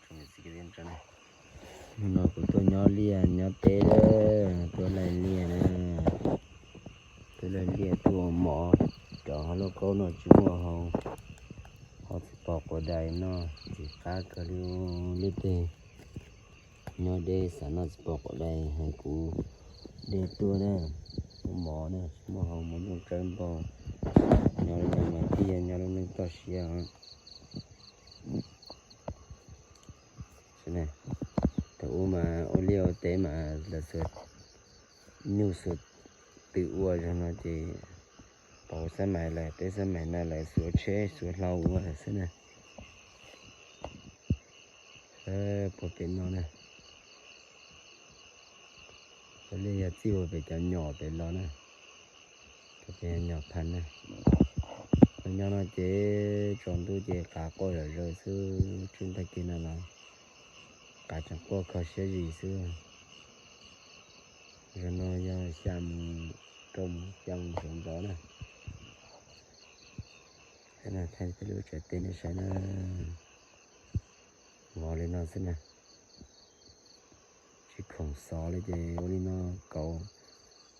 Hnub no kuv tuaj nyob liaj nyob teb, tuaj laij liaj na, tuaj laij liaj tuaj ua mov, cov hauj lwm kaub no tsis muaj hau, ho txiv pos quav dais no, txiv qab kawg li. Lub teb nyob deb xav noj txiv pos quav dais, hais kuv de tuaj na, ua mov na, tsis muaj hau, mov nplooj tsawb npau. Nyob li no mas thiaj yog nyob lub neej toj siab os. Thaum ub mas ua liaj ua teb mas lawv xuas nyuj xuas twm ua, zaum no ces pos xab mais lawm, peb xab mais no lawv xuas tsheb xuas hlau ua lawm xwb na. Puag pem no na, ua liaj yog txij ua pem cov nyom pem los na, cov pem nyom phas na. Nyob no ces tsaus ntuj ces qav quaj zom zaws xwb, tsuj ntag kiag no los qav tseem quaj kho siab zis xwb. Zaum no yog xya mus rau mus xya mus sawv ntxov na. Thaij peb lub tsev teb nej saib na, vov li no xwb na. Tsis khoom xov li ces ua li no, kauv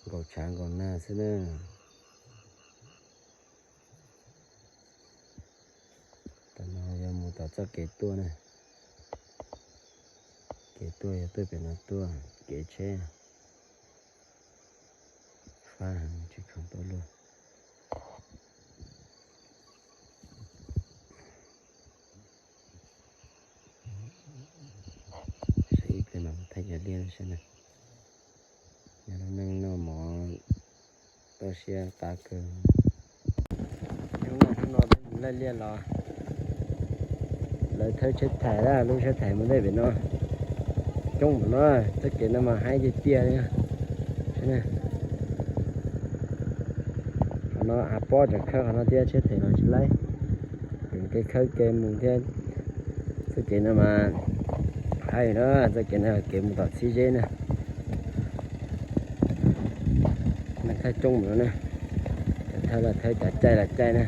nkaus tshav nkaus nag xwb na. Tam no yog mus tom txoj kev tuaj na, kev tuaj yog tuaj pem no tuaj, kev tsheb fab heev tsis khoom tuaj luaj. Saib ib pliag mas thaij cov liaj saib na. Yog lub neej noj mov toj siab qab kawg. Hnub no peb mus laij liaj los lawv thawb tsheb thais na, lub tsheb thais mus ntej pem no coob npaum no, txoj kev no mas haib tiag tiag li. Qhov no av pob tseem khawb qhov no thiab, tsheb thais los tsis laib. Kev khawb kev mus thiab, txoj kev no mas haib na, txoj kev no kev mus tom Txhib Zeb na. Neeg thawj coob mus no na, thawj los thawj, cov caij los caij na,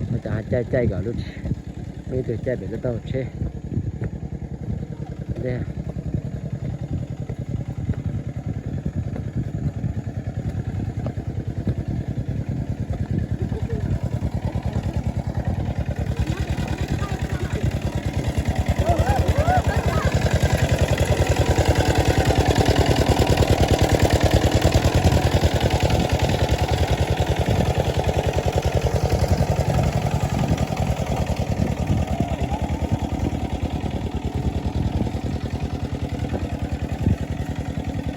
cov ho caij caij kom lub, muaj ib tug caij pem lub taub hau tsheb.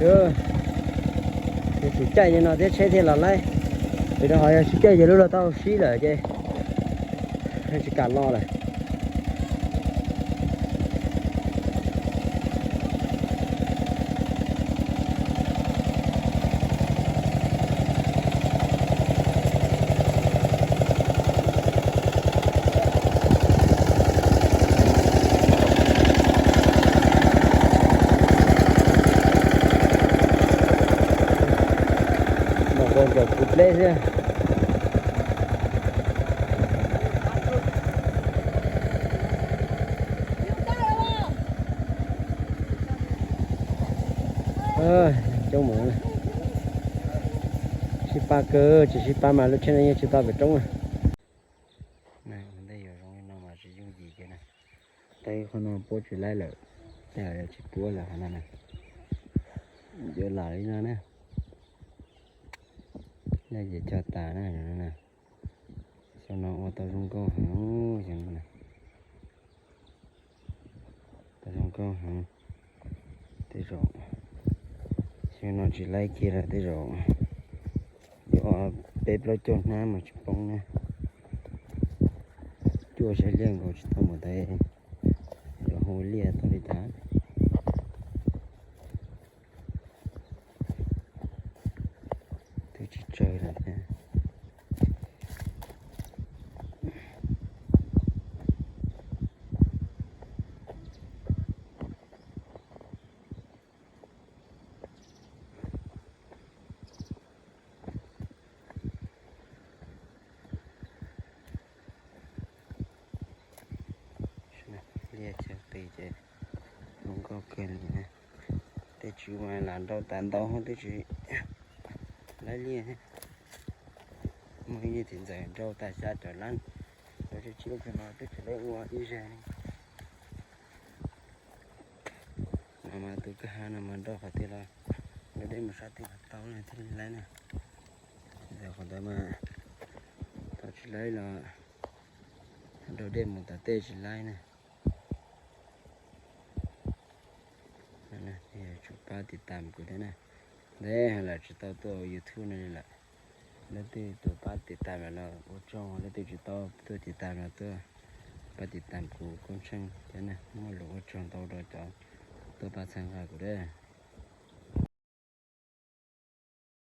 Yog tsis caij li no thiab tsheb thiaj los laib, vim rau qhov yog tsis caij ces lub lub taub hau sib lawm ces tsis kam los lawm. Noj kua ncaus kuv pleb xwb. Coob mus, sib pab kawg, tsis sib pab mas lub tsheb no yeej tsis tau pem roob. Ua ntej yuav zoo li no mas tsis yooj yim kiag na. Tau qhov no puab tsis laib lawm, tej zaum yuav tsis puab lawm qhov no na. Yuav lam li no na. Laj ces cog tas na no. Xyoo no ua tau zoo nkauj heev, xyoo no tau zoo nkauj heev. Tej zaum xyoo no tsis laib kiag lawm tej zaum yuav peb plaub caug hnab mas tsis poob na. Cuaj siab liaj nkaus tsis tau mus tais, yuav hu liaj tau li cas. Twb tsis tsawg lawm thiab. Liaj chaw qis ces zoo nkauj kawg li na. Tej tswv mas lam nrau tas ntau twb tsis laib liaj. Muaj ib niag txiv ntxawm nrau tas xya caum lab, nrau tsib lub kawg no twb tsis laib ua ib zaug li. No mas tus kwj ha no mas nrau qhov twg los nrau dej mus sab twg los tau no thiaj li laib na. Ntawm qhov ntawd mas tau tsis laib los nrau dej mus tom tej tsis laib na. Tsum pab tiv tam kuv thiab na. Ntawd lawm tsis tau tuaj YouTube no li lawm. Leej twg tus pab tiv tam lawm los ua tsaug, leej twg tsis tau tuaj tiv tam los tuaj pab tiv tam kuv Koob Tsheej thiab na. Muaj lus ua tsaug ntau rau cov tuaj pab txhawb nqa kuv thiab.